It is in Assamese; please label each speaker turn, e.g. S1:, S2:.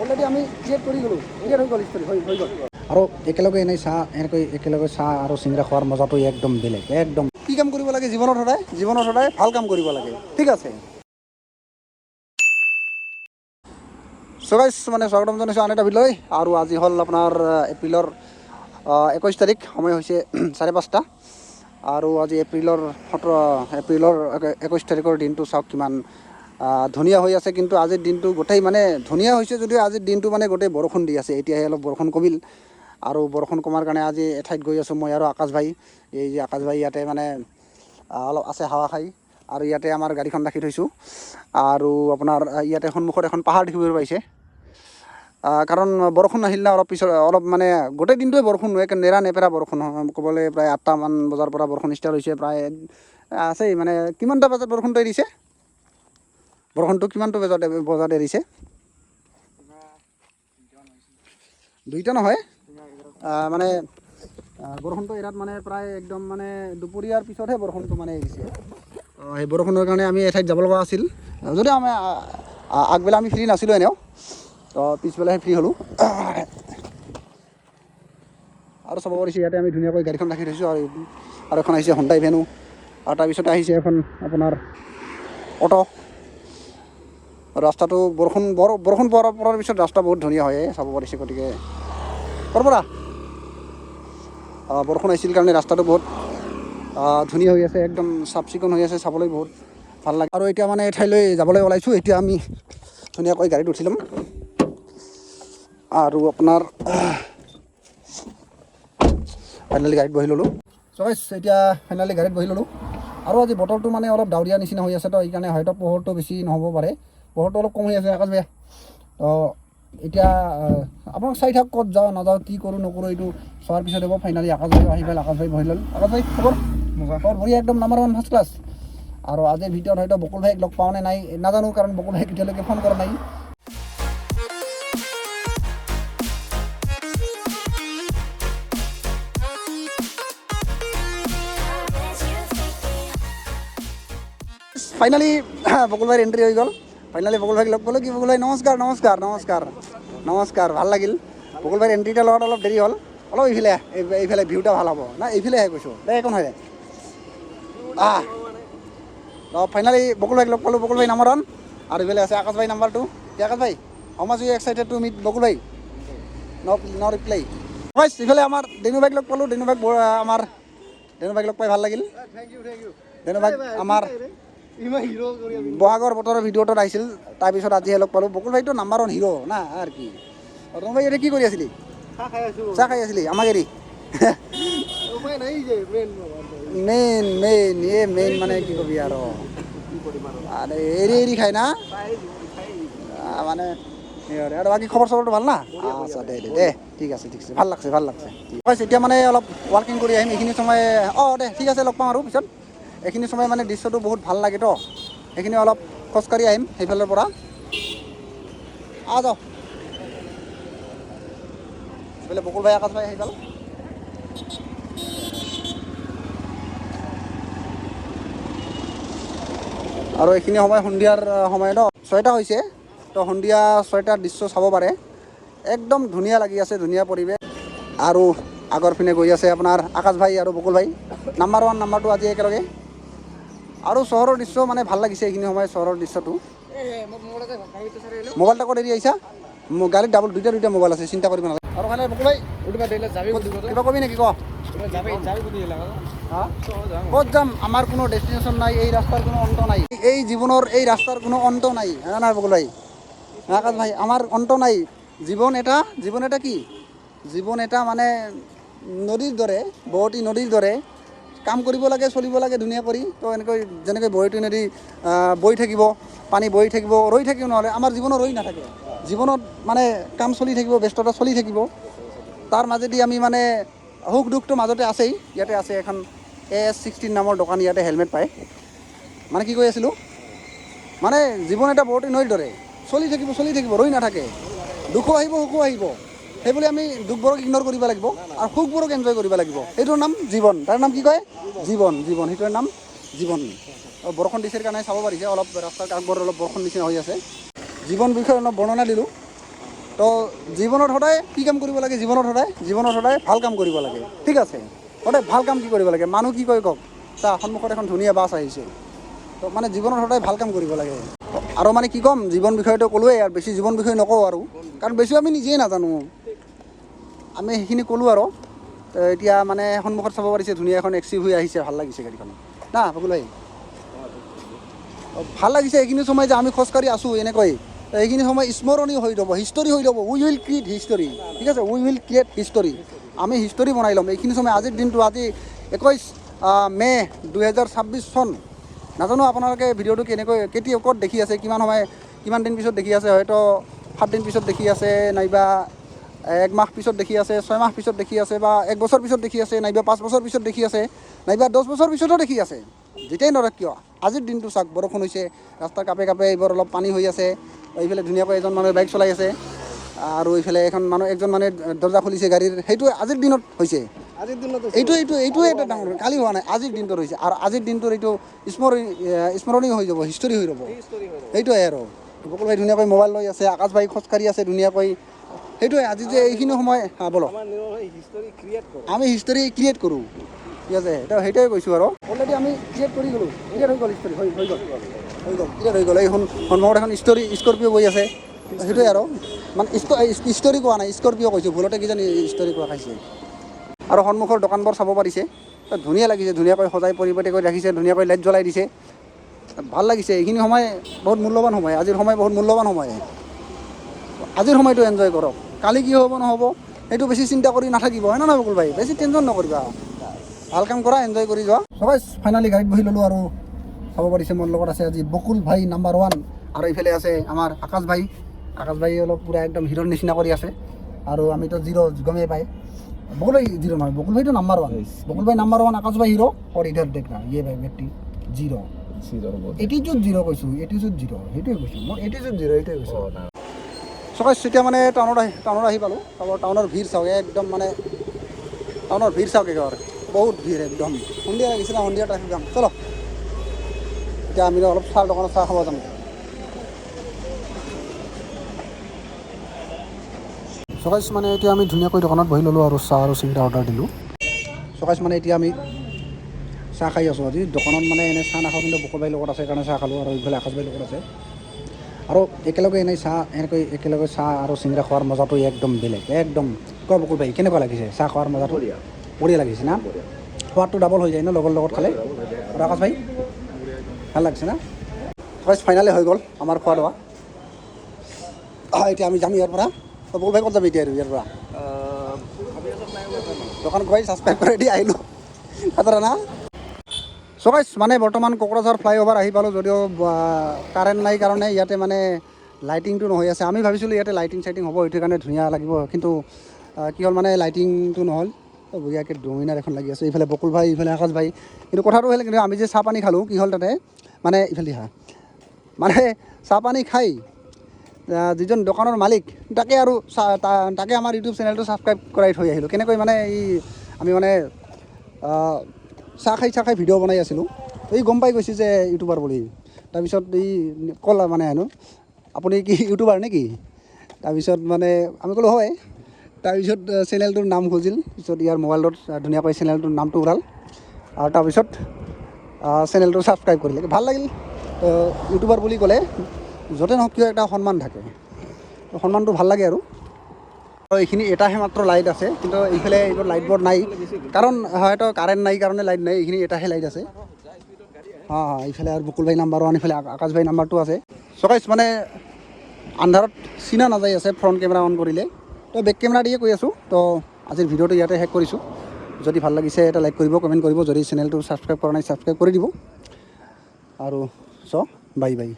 S1: অলৰেডি আমি ক্ৰিয়েট কৰি গ'লোঁ, ক্ৰিয়েট হৈ গ'ল, ষ্টৰী হৈ হৈ গ'ল। আৰু একেলগে এনেই চাহ, এনেকৈ একেলগে চাহ আৰু চিংৰা খোৱাৰ মজাটো একদম বেলেগ একদম। কি কাম কৰিব লাগে জীৱনত? সদায় জীৱনত সদায় ভাল কাম কৰিব লাগে, ঠিক আছে? চ' গাইছ, মানে স্বাগতম জনাইছোঁ আন এটা ভিডিঅ'লৈ। আৰু আজি হ'ল আপোনাৰ এপ্ৰিলৰ 21 তাৰিখ, সময় হৈছে 5:30। আৰু আজি এপ্ৰিলৰ 17, এপ্ৰিলৰ 21 তাৰিখৰ দিনটো চাওক কিমান ধুনীয়া হৈ আছে। কিন্তু আজিৰ দিনটো গোটেই মানে ধুনীয়া হৈছে যদিও আজিৰ দিনটো মানে গোটেই বৰষুণ দি আছে। এতিয়াহে অলপ বৰষুণ কমিল। আৰু বৰষুণ কমাৰ কাৰণে আজি এঠাইত গৈ আছোঁ মই আৰু আকাশ ভাই। এই যে আকাশ ভাই ইয়াতে মানে অলপ আছে হাৱা খাই। আৰু ইয়াতে আমাৰ গাড়ীখন ৰাখি থৈছোঁ। আৰু আপোনাৰ ইয়াতে সন্মুখত এখন পাহাৰ দেখিবলৈ পাইছে। কাৰণ বৰষুণ আহিল না অলপ পিছত, অলপ মানে গোটেই দিনটোৱে বৰষুণ, একে নেৰা নেপেৰা বৰষুণ। ক'বলৈ প্ৰায় 8টামান বজাৰ পৰা বৰষুণ ষ্টাৰ্ট হৈছে, প্ৰায় আছেই। মানে কিমানটা বজাত বৰষুণটো এৰিছে? বৰষুণটো কিমানটো বজাত এৰিছে? দুইটা নহয়, মানে বৰষুণটো এৰাত মানে প্ৰায় একদম মানে দুপৰীয়াৰ পিছতহে বৰষুণটো মানে এৰিছে। সেই বৰষুণৰ কাৰণে আমি এঠাইত যাব লগা আছিল, যদিও আমি আগবেলা আমি ফ্ৰী নাছিলোঁ এনেও, তো পিছবেলাহে ফ্ৰী হ'লোঁ। আৰু চাব পাৰিছোঁ ইয়াতে আমি ধুনীয়াকৈ গাড়ীখন ৰাখি থৈছোঁ। আৰু আৰু এখন আহিছে হণ্ডাই ভেনু, আৰু তাৰপিছতে আহিছে এখন আপোনাৰ অট'। ৰাস্তাটো বৰষুণ বৰষুণ পৰাৰ পিছত ৰাস্তা বহুত ধুনীয়া হয়, চাব পাৰিছে। গতিকে ক'ৰ পৰা বৰষুণ আহিছিল কাৰণে ৰাস্তাটো বহুত ধুনীয়া হৈ আছে, একদম চাফ চিকুণ হৈ আছে, চাবলৈ বহুত ভাল লাগে। আৰু এতিয়া মানে এঠাইলৈ যাবলৈ ওলাইছোঁ। এতিয়া আমি ধুনীয়াকৈ গাড়ীত উঠি ল'ম আৰু আপোনাৰ ফাইনেলি গাড়ীত বহি ল'লোঁ। চ' গাইছ, এতিয়া ফাইনেলি গাড়ীত বহি ল'লোঁ। আৰু আজি বতৰটো মানে অলপ ডাৱৰীয়া নিচিনা হৈ আছে, তো সেইকাৰণে হয়তো পোহৰটো বেছি নহ'ব পাৰে, পোহৰটো অলপ কম হৈ আছে। আকাশ ভাইয়া, তো এতিয়া আপোনাক চাই থাক, ক'ত যাওঁ নাযাওঁ, কি কৰোঁ নকৰোঁ, এইটো চোৱাৰ পিছত হ'ব। ফাইনেলি আকাশ ভাই আহি পেলাই, আকাশ ভাই বহি ল'ল। আকাশ ভাই, খবৰ? খবৰ বঢ়িয়া, একদম নাম্বাৰ ওৱান, ফাৰ্ষ্ট ক্লাছ। আৰু আজিৰ ভিতৰত হয়তো বকুল ভাইক লগ পাওঁ নে নাই নাজানো, কাৰণ বকুল ভাইক এতিয়ালৈকে ফোন কৰা নাই। ফাইনেলি বকুল ভাইৰ এণ্ট্ৰি হৈ গ'ল। ফাইনেলি বকুল ভাইক লগ পালোঁ। কি বকুল ভাই, নমস্কাৰ নমস্কাৰ নমস্কাৰ নমস্কাৰ। ভাল লাগিল। বকুল ভাইৰ এণ্ট্ৰিটা লগত অলপ দেৰি হ'ল। অলপ এইফালে আহ, এইফালে ভিউটা ভাল হ'ব না, এইফালেহে কৈছোঁ দে, একো নহয় দে। আহ, ফাইনেলি বকুল ভাইক লগ পালোঁ। বকুল ভাই নাম্বাৰ ওৱান। আৰু এইফালে আছে আকাশ ভাই নাম্বাৰ টু। কি আকাশ ভাই, how much you excited to meet Bakul ভাই? ন ন ৰিপ্লাই। ইফালে আমাৰ দেনু ভাইক লগ পালোঁ। দেনু ভাইক আমাৰ দেনু ভাইক লগ পাই ভাল লাগিল। দেনু ভাইক আমাৰ বহাগৰ বতৰৰ ভিডিঅ'টোত আহিছিল, তাৰপিছত আজিহে লগ পালোঁ। বকুল ভাইটো নাম্বাৰ ওৱান হিৰ' না আৰু কি। দেনু ভাই, এতিয়া কি কৰি আছিলি? চাহ খাই আছিলি আমাক এৰি? মেইন মেইন এ মেইন মানে কি কবি আৰু, আৰে এৰি এৰি খায় না মানে। আৰু বাকী খবৰ চবৰটো ভাল না? আচ্ছা, দে দে দে, ঠিক আছে ঠিক আছে, ভাল লাগছে ভাল লাগছে। এতিয়া মানে অলপ ৱাকিং কৰি আহিম এইখিনি সময়। অঁ দে, ঠিক আছে, লগ পাম আৰু পিছত। এইখিনি সময় মানে দৃশ্যটো বহুত ভাল লাগে, তো সেইখিনি অলপ খোজকাঢ়ি আহিম সেইফালৰ পৰা। যাওঁ এইফালে। বকুল ভাই, আকাশ ভাই আহি পাল। আৰু এইখিনি সময় সন্ধিয়াৰ সময় ন, 6টা হৈছে, তো সন্ধিয়া 6টাৰ দৃশ্য চাব পাৰে, একদম ধুনীয়া লাগি আছে, ধুনীয়া পৰিৱেশ। আৰু আগৰ পিনে গৈ আছে আপোনাৰ আকাশ ভাই আৰু বকুল ভাই, নাম্বাৰ ওৱান নাম্বাৰ টু আজি একেলগে। আৰু চহৰৰ দৃশ্য মানে ভাল লাগিছে এইখিনি সময় চহৰৰ দৃশ্যটো। মোবাইলটা ক'ত এৰি আহিছা? গাড়ীত ডাবল দুইটা দুইটা মোবাইল আছে, চিন্তা কৰিব নালাগে। আৰু ফালে বকুল ভাই, কিবা কবি নেকি? ক, ক'ত যাম? আমাৰ কোনো ডেষ্টিনেশ্যন নাই, এই ৰাস্তাৰ কোনো অন্ত নাই, এই জীৱনৰ এই ৰাস্তাৰ কোনো অন্ত নাই। হা নাই বকুল ভাই, আকাশ ভাই, আমাৰ অন্ত নাই। জীৱন এটা, জীৱন এটা কি? জীৱন এটা মানে নদীৰ দৰে, বৰতী নদীৰ দৰে, কাম কৰিব লাগে, চলিব লাগে ধুনীয়া কৰি। তো এনেকৈ যেনেকৈ বৰতী নদী বৈ থাকিব, পানী বৈ থাকিব, ৰৈ থাকিব নহ'লে আমাৰ জীৱনত ৰৈ নাথাকে। জীৱনত মানে কাম চলি থাকিব, ব্যস্ততা চলি থাকিব, তাৰ মাজেদি আমি মানে সুখ দুখটো মাজতে আছেই। ইয়াতে আছে এখন AS 16 নামৰ দোকান, ইয়াতে হেলমেট পায়। মানে কি কৈ আছিলোঁ, মানে জীৱন এটা বৰতী নৈৰ দৰে চলি থাকিব, চলি থাকিব, ৰৈ নাথাকে। দুখো আহিব, সুখো আহিব, সেইবুলি আমি দুখবোৰক ইগন'ৰ কৰিব লাগিব আৰু সুখবোৰক এনজয় কৰিব লাগিব। সেইটোৰ নাম জীৱন। তাৰ নাম কি কয়? জীৱন। জীৱন, সেইটোৰ নাম জীৱন। বৰষুণ দিছে কাৰণে চাব পাৰিছে অলপ ৰাস্তাৰ কাষবোৰ অলপ বৰষুণ নিচিনা হৈ আছে। জীৱন বিষয়ে অলপ বৰ্ণনা দিলোঁ। তো তো জীৱনত সদায় কি কাম কৰিব লাগে? জীৱনত সদায় ভাল কাম কৰিব লাগে, ঠিক আছে? সদায় ভাল কাম কি কৰিব লাগে? মানুহ কি কয় কওক। চা, সন্মুখত এখন ধুনীয়া বাছ আহিছে। তো মানে জীৱনত সদায় ভাল কাম কৰিব লাগে। আৰু মানে কি ক'ম, জীৱন বিষয়টো ক'লোৱেই, আৰু বেছি জীৱন বিষয়ে নকওঁ আৰু, কাৰণ বেছি আমি নিজেই নাজানো। আমি সেইখিনি ক'লোঁ আৰু। তো এতিয়া মানে সন্মুখত চাব পাৰিছে, ধুনীয়া এখন এক্স ইউ ভি আহিছে। ভাল লাগিছে গাড়ীখন না বকুল ভাই? ভাল লাগিছে। এইখিনি সময় যে আমি খোজকাঢ়ি আছোঁ এনেকৈ, তো এইখিনি সময় স্মৰণীয় হৈ ৰ'ব, হিষ্টৰী হৈ ৰ'ব। We will create history, ঠিক আছে? We will create history. আমি হিষ্টৰী বনাই ল'ম এইখিনি সময়, আজিৰ দিনটো। আজি 21 মে' 2026 চন। নাজানো আপোনালোকে ভিডিঅ'টো কেনেকৈ, কেতিয়া, ক'ত দেখি আছে, কিমান সময়, কিমান দিন পিছত দেখি আছে। হয়তো 7 দিন পিছত দেখি আছে, নাইবা এক মাহ পিছত দেখি আছে, 6 মাহ পিছত দেখি আছে, বা এক বছৰ পিছত দেখি আছে, নাইবা 5 বছৰ পিছত দেখি আছে, নাইবা 10 বছৰ পিছতো দেখি আছে। যেতিয়াই নৰক কিয়, আজিৰ দিনটো চাওক। বৰষুণ হৈছে, ৰাস্তাৰ কাষে কাষে এইবোৰ অলপ পানী হৈ আছে। এইফালে ধুনীয়াকৈ এজন মানুহে বাইক চলাই আছে আৰু এইফালে এখন মানুহ, একজন মানুহে দৰ্জা খুলিছে গাড়ীৰ। সেইটো আজিৰ দিনত হৈছে।
S2: আজিৰ দিনত।
S1: এইটোৱে এটা ডাঙৰ। কালি হোৱা নাই, আজিৰ দিনটোত হৈছে। আৰু আজিৰ দিনটোৰ এইটো স্মৰণীয় হৈ যাব, হিষ্টৰী হৈ ৰ'ব।
S2: হিষ্টৰী হৈ ৰ'ব।
S1: সেইটোৱে আৰু। বকুল ভাই ধুনীয়াকৈ মোবাইল লৈ আছে, আকাশ ভাই খোজকাঢ়ি আছে ধুনীয়াকৈ। সেইটোৱে আজি যে এইখিনি সময়, হা, বলো।
S2: আমাৰ নিয়ম হয় হিষ্টৰী ক্ৰিয়েট কৰোঁ।
S1: আমি হিষ্টৰী ক্ৰিয়েট কৰোঁ, ঠিক আছে? তো সেইটোৱে কৈছোঁ আৰু। অলৰেডি আমি ক্ৰিয়েট কৰি গ'লোঁ, ক্ৰিয়েট হৈ গ'ল, হিষ্টৰী হৈ গ'ল, ক্ৰিয়েট হৈ গ'ল। এইখন সন্মুখত এখন ষ্টৰী স্কৰপিঅ' গৈ আছে। সেইটোৱে আৰু। মানে ষ্টৰী কোৱা নাই, স্কৰপিঅ' কৈছোঁ ভুলতে, কিজানি ষ্টৰী কোৱা খাইছে। আৰু সন্মুখৰ দোকানবোৰ চাব পাৰিছে, তো ধুনীয়া লাগিছে। ধুনীয়াকৈ সজাই পৰিপাটি কৰি ৰাখিছে, ধুনীয়াকৈ লাইট জ্বলাই দিছে, ভাল লাগিছে। এইখিনি সময় বহুত মূল্যৱান সময়। আজিৰ সময় বহুত মূল্যৱান সময়। আজিৰ সময়টো এনজয় কৰক। কালি কি হ'ব নহ'ব সেইটো বেছি চিন্তা কৰি নাথাকিব, হয় না নহয় বকুল ভাই? বেছি টেনশ্যন নকৰিবা, ভাল কাম কৰা, এনজয় কৰি যোৱা। সবাই ফাইনেলি গাড়ীত বহি ল'লোঁ আৰু চাব পাৰিছে, মোৰ লগত আছে আজি বকুল ভাই নাম্বাৰ ওৱান আৰু এইফালে আছে আমাৰ আকাশ ভাই। আকাশ ভাই অলপ পূৰা একদম হিৰ'ৰ নিচিনা কৰি আছে আৰু আমিতো জিৰ', গমেই পায়। বকুল ভাই জিৰ' নহয়, বকুল ভাইটো নাম্বাৰ ওৱান। বকুল ভাই নাম্বাৰ ওৱান, আকাশ ভাই হিৰ' और इधर देखना, ये भाई ব্যক্তি জিৰ'। এটিটিউড জিৰ' কৈছোঁ, এটিটিউড জিৰ', সেইটোৱে কৈছোঁ মই। এটিটিউড জিৰ', সেইটোৱে কৈছোঁ। চকাই এতিয়া মানে টাউনত আহি পালোঁ। তাৰপৰা টাউনৰ ভিৰ চাওক, একদম মানে টাউনৰ ভিৰ চাওক একেবাৰে, বহুত ভিৰ একদম। সন্ধিয়া লাগিছে না, সন্ধিয়া ট্ৰাফিক জাম। চলো, এতিয়া আমি অলপ চাহ দোকানত চাহ খাব যাম। চকাইছ, মানে এতিয়া আমি ধুনীয়াকৈ দোকানত বহি ল'লোঁ আৰু চাহ আৰু চিংৰা অৰ্ডাৰ দিলোঁ। চকাইছ, মানে এতিয়া আমি চাহ খাই আছোঁ আজি দোকানত। মানে এনেই চাহ নাখাওঁ, কিন্তু বকুল ভাইৰ লগত আছে কাৰণে চাহ খালোঁ আৰু এইফালে আকাশ ভাইৰ লগত আছে। আৰু একেলগে এনেই চাহ, এনেকৈ একেলগে চাহ আৰু চিংৰা খোৱাৰ মজাটো একদম বেলেগ একদম। কোৱা বকুল ভাই, কেনেকুৱা লাগিছে চাহ খোৱাৰ মজাটো? বঢ়িয়া লাগিছে না? সোৱাদটো ডাবল হৈ যায় ন লগৰ লগত খালে? আৰু আকাশ ভাই, ভাল লাগিছে না? ফাৰ্ষ্ট ফাইনেলি হৈ গ'ল আমাৰ খোৱা লোৱা। এতিয়া আমি যাম ইয়াৰ পৰা। বকুল ভাই, ক'ত যাবি এতিয়া আৰু ইয়াৰ পৰা? দোকান গৈ ছাবস্ক্ৰাইব কৰি দি আহিলোঁ খাতৰা না। চ' গাইছ, মানে বৰ্তমান কোকৰাঝাৰ ফ্লাইঅভাৰ আহি পালোঁ যদিও কাৰেণ্ট নাই কাৰণে ইয়াতে মানে লাইটিংটো নহৈ আছে। আমি ভাবিছিলোঁ ইয়াতে লাইটিং চাইটিং হ'ব, সেইটো কাৰণে ধুনীয়া লাগিব। কিন্তু কি হ'ল, মানে লাইটিংটো নহ'ল। বঢ়িয়াকৈ ডমিনাৰ এখন লাগি আছে। এইফালে বকুল ভাই, ইফালে আকাশ ভাই। কিন্তু কথাটো হ'ল, কিন্তু আমি যে চাহ পানী খালোঁ, কি হ'ল তাতে মানে ইফালে হা, মানে চাহ পানী খাই যিজন দোকানৰ মালিক, তাকে আৰু তাকে আমাৰ ইউটিউব চেনেলটো ছাবস্ক্ৰাইব কৰাই থৈ আহিলোঁ। কেনেকৈ মানে এই আমি মানে চাহ খাই চাহ খাই ভিডিঅ' বনাই আছিলোঁ, এই গম পাই গৈছে যে ইউটিউবাৰ বুলি। তাৰপিছত এই ক'লা মানে হেনো, "আপুনি কি ইউটিউবাৰ নেকি?" তাৰপিছত মানে আমি ক'লোঁ হয়। তাৰপিছত চেনেলটোৰ নাম খুজিল। পিছত ইয়াৰ মোবাইলটোত ধুনীয়াকৈ চেনেলটোৰ নামটো ওলাল আৰু তাৰপিছত চেনেলটো ছাবস্ক্ৰাইব কৰিলে। ভাল লাগিল। ইউটিউবাৰ বুলি ক'লে য'তে নহওক কিয় এটা সন্মান থাকে, তো সন্মানটো ভাল লাগে। আৰু এইখিনি এটাহে মাত্ৰ লাইট আছে, কিন্তু এইফালে এইবোৰ লাইটবোৰ নাই, কাৰণ হয়তো কাৰেণ্ট নাই কাৰণে লাইট নাই। এইখিনি এটাহে লাইট আছে। হা, এইফালে আৰু বকুল ভাই নাম্বাৰ ওৱান, ইফালে আকাশ ভাই নাম্বাৰ টু আছে। চকাইছ, মানে আন্ধাৰত চিনা নাযায় আছে ফ্ৰণ্ট কেমেৰা অন কৰিলে, তো বেক কেমেৰা দিয়ে কৈ আছোঁ। তো আজিৰ ভিডিঅ'টো ইয়াতে শেষ কৰিছোঁ। যদি ভাল লাগিছে এটা লাইক কৰিব, কমেণ্ট কৰিব। যদি চেনেলটো ছাবস্ক্ৰাইব কৰা নাই, ছাবস্ক্ৰাইব কৰি দিব। আৰু চ' বাই বাই।